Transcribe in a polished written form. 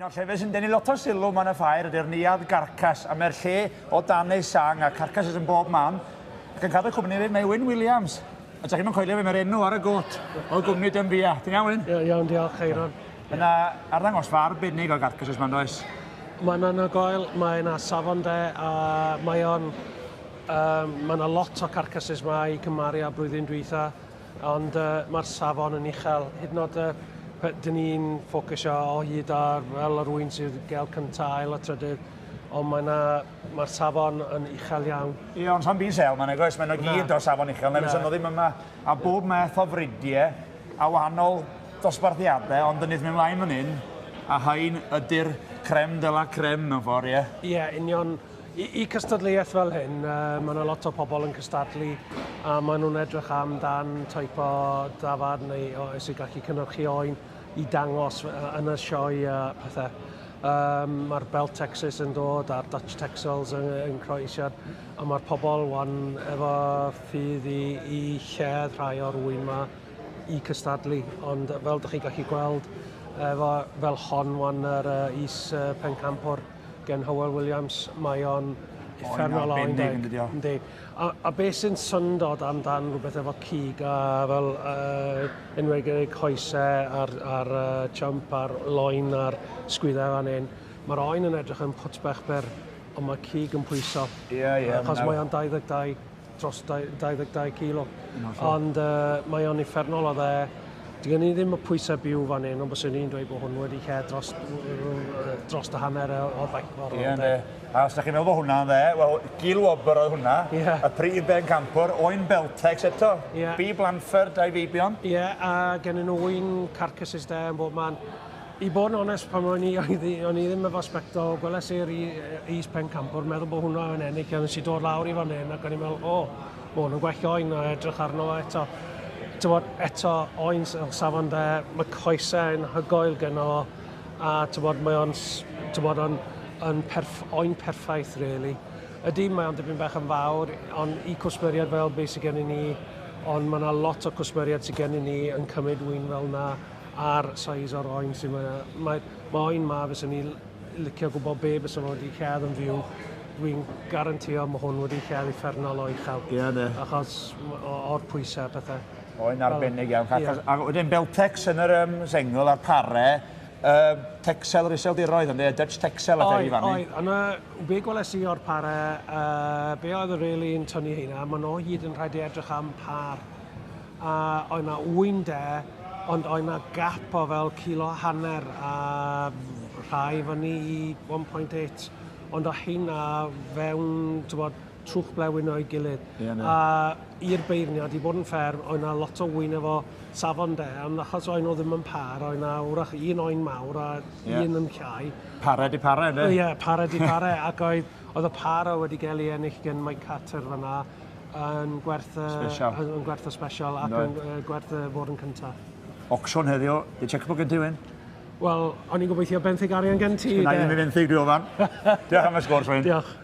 Un o'r llefydd sy'n denu lot o sylw 'ma yn y ffair ydy'r Neuadd Garcas, a mae'r lle o dan ei sang, a carcasses yn bob man. Ac yn cadw cwmni fi, mae Wyn Williams. A dach chi'm yn coelio fi, mae'r enw ar y got o gwmni Dunbia. Ti'n iawn, Wyn? Ie, iawn, diolch, Eiron. Mae yna arddangosfa arbennig o garcasses 'ma, yn does? Mae'n anhygoel, mae yna safon de, a mae o'n... Um, mae yna lot o carcasses 'ma i cymharu â blwyddyn dwytha. Ond uh, mae'r safon yn uchel. Hyd yn oed uh, dyn ni'n ffocysio o hyd ar fel yr wy'n sydd gael cynta, ail a trydydd, ond mae'r mae safon yn uchel iawn. Ie, ond sa'n byd sel ma'n oes, mae'n gyd o safon uchel, neu fysa nhw ddim yma. A bob math o fridiau a wahanol dosbarthiadau, ond dyn ni ddim ymlaen fan hyn, a hain ydy'r creme de la creme mewn ffordd, ie? Ie, union. I, i cystadleuaeth fel hyn, mae yna lot o pobl yn cystadlu a maen nhw'n edrych am dan type o dafad neu o, sy'n gallu cynhyrchu oen i dangos yn y sioe a pethau. Mae'r Beltexes yn dod a'r Dutch Texels yn, yn croesiad a mae'r pobl wan efo ffydd i, i lledd rhai o'r ŵyn ma i cystadlu. Ond fel dych chi gallu gweld, efo, fel hon wan yr uh, is uh, pencampwr, gen Hywel Williams, mae o'n uffernol o arbennig, yn dydi o? Yndi. A, a beth sy'n syndod amdan rhywbeth efo cig a fel uh, enwedig coesau a'r, ar uh, chump a'r loin a'r sgwyddau fan hyn, mae'r oen yn edrych yn pwt bech byr, ond mae cig yn pwyso. Ie, ie. Achos mae o'n 22, dros 22 kilo. Ond uh, mae o'n uffernol o dde. Dyn ni ddim y pwysau byw fan hyn, ond byswn i'n dweud bod hwn wedi lle dros, dros y hanner o faicfor. Ie, ynddi. A os da chi'n meddwl bod hwnna'n dde, wel, Gil Wobr oedd hwnna, yeah. y prif ben campwr, Oen Beltex eto, yeah. B Blanford, dau feibion. Ie, yeah, a gennyn nhw un carcasses de yn bob man. I bod yn onest, pan o'n i, o'n i ddim efo sbectol, gweles i'r is pencampwr, meddwl bod hwnna yn ennill, a nes i dod lawr i fan hyn, ac o'n i'n meddwl, o, oh, mae hwn yn gwell oen, a edrych arno fo eto. Tywod, eto, oen safon de, mae coesau yn hygoel gynno fo, a tywod, mae o'n, tywod, o'n, yn perff, oen perffaith, really. Ydy, mae o'n dipyn bach yn fawr, ond i cwsmeriaid fel beth sydd gennym ni, ond mae yna lot o cwsmeriaid sydd gennym ni yn cymryd wyn fel yna, a'r size o'r oen sy'n mae, mae, mae oen ma fyswn ni licio gwybod be fysa fo wedi lladd yn fyw. Dwi'n garantio mae hwn wedi lladd uffernol o uchel. Ie, yeah, Achos o'r pwysau a pethau. Oen arbennig iawn. Yeah. A wedyn Beltex yn yr um, sengl a'r pare, uh, Texel yr Iseldiroedd, ynddo, Dutch Texel a i fannu. Oedd, ond be gweles i o'r pare, be oedd y really yn tynnu heina, maen nhw hyd yn rhaid i edrych am par a oedd 'na ŵyn de, ond oedd 'na gap o fel kilo a hanner a rhai fyny i 1.8, ond o heina fewn, t'bod, trwch blewyn o'i gilydd. Ie, A i'r beirniad, i bod yn fair, oedd 'na lot o ŵyn efo safon de, ond achos oedd nhw ddim yn par, oedd 'na wrach un oen mawr a yeah. un yn llai. Pare di pare, ynddo? Ie, yeah, pare di pare, ac oedd, oedd y par wedi gael ei ennill gen Mike Carter fyna, yn gwerth y... Special. Yn gwerth y special ac yn gwerth y fod yn cyntaf. Auction heddiw, di checkbook gen ti, Wyn? Wel, o'n i'n gobeithio benthyg arian gen ti. Na i ddim i fenthyg, dwi ofan. Diolch am y sgwrs, Wyn. Diolch.